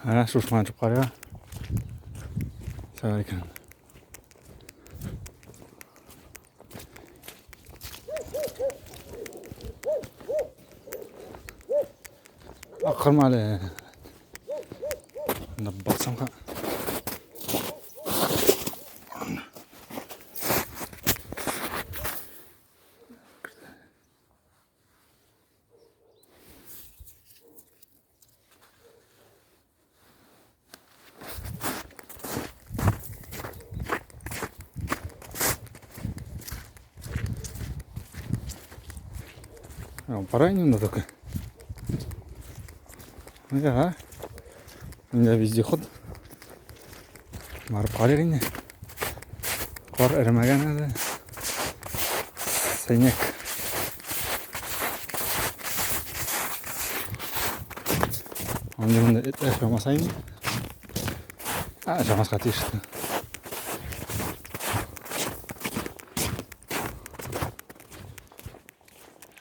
Ә, шушманы төшеп карыйк. Сәлам икән. Акырма әле. Монда батсам ха. Пора инде только. Я. У меня вездеход. Барып карыйк инде. Кар эремәгән әле. Сәйнәк. Анда монда этләр чамаса инде. А, чамаска тиеш.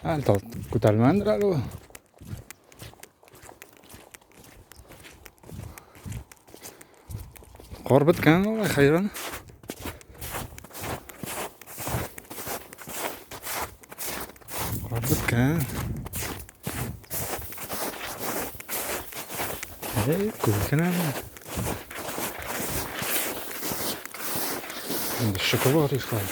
Әле күтәрелмәгәндер әле ул. Кар беткән алай хәйран. Кар беткән. Эй, күп икән әле. Инде шөкер бар ишкай.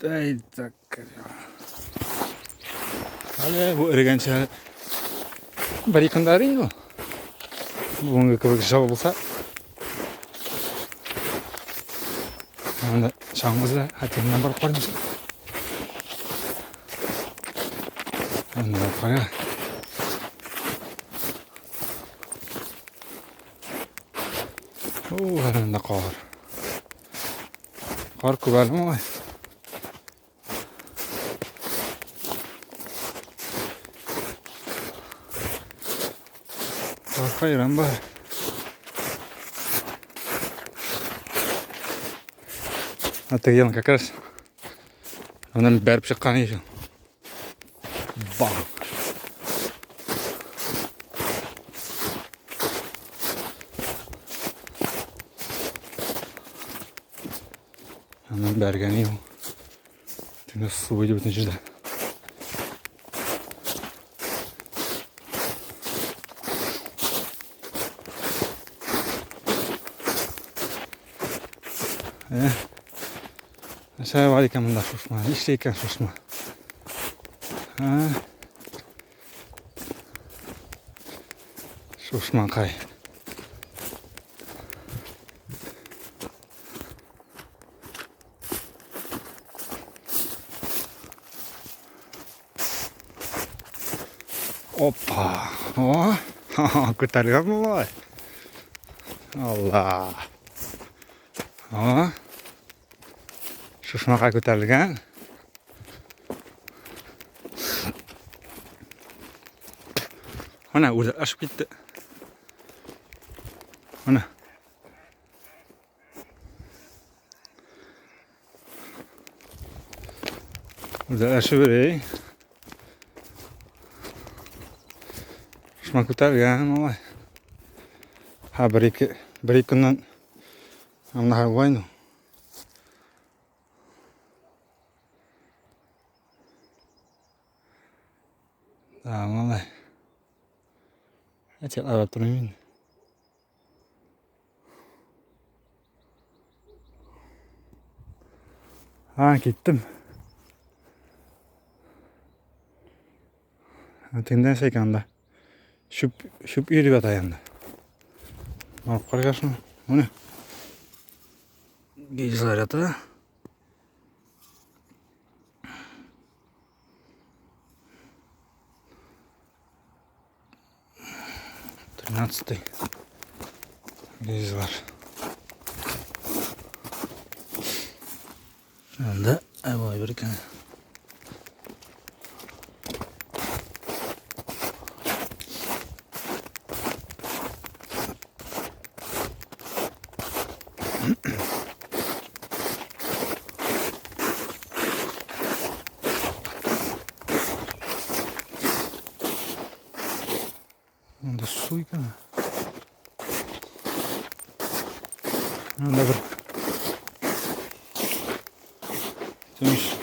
Әй, так. Әле бу эрегәнчә бер ике көндә инде ул. Бүгенге кебек җылы булса. Анда чаңгы хәтер барып карыйм. Анда кара. О, анда кар. Кар күп әле малай. Кар хайран бар. А теге как раз аннан бәреп чыккан еще. Бам! Аннан бәргән ул. Төнге су иде бөтен җирдә. Нәрсә бар икән монда шушма? Нишли икән шушма? Шушмакай. Опа! О! Күтәрелгән болай. Алла! О! Шушмака күтәрелгән. Менә үзе ашып китте. Менә. Үзе ашып йөри. Шушма күтәрелгән алай. Ха, бер ике көннән анда була инде. Да, малай. Әйтә карап тормыйм инде. А, киттем. Тегендә нәрсә икән анда? Чүп, чүп йөреп ята янда. Барып карыйк шуны. Менә. Гильзалар ята. Тринадцатый гильзалар. Анда әбай бер икән. Анда су икән. Анда бер Тыныч.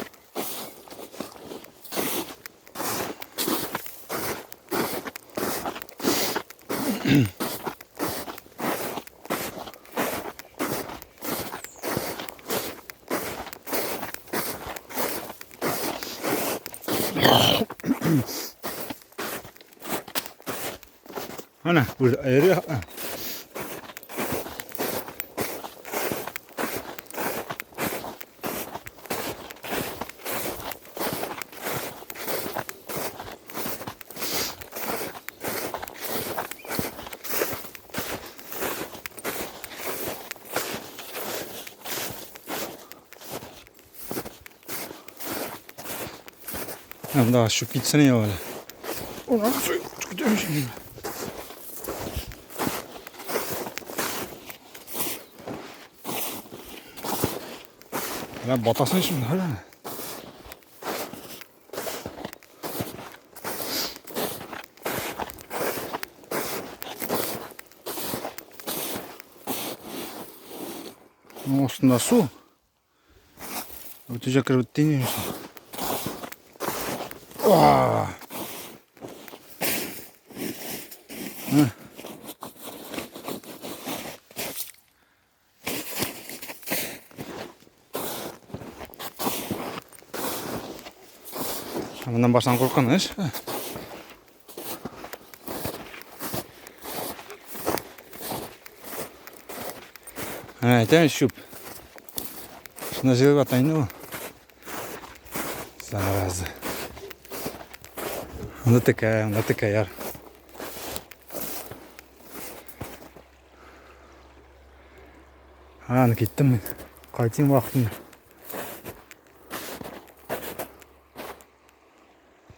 Ana, уже ayırıyor. Анда şu gitsene ya öyle. Ulan suyu çıkacağım şimdi. Lan batasın şimdi hala. Астында су. Үтә кереп бетте инде. Моннан барсаң куркыныч. Әнә әйтәм чүп. Шунда җыелып ята инде ул. Зараза. Анда текә, анда текә яр. Аны киттем мин. Кайтыйм вакытында.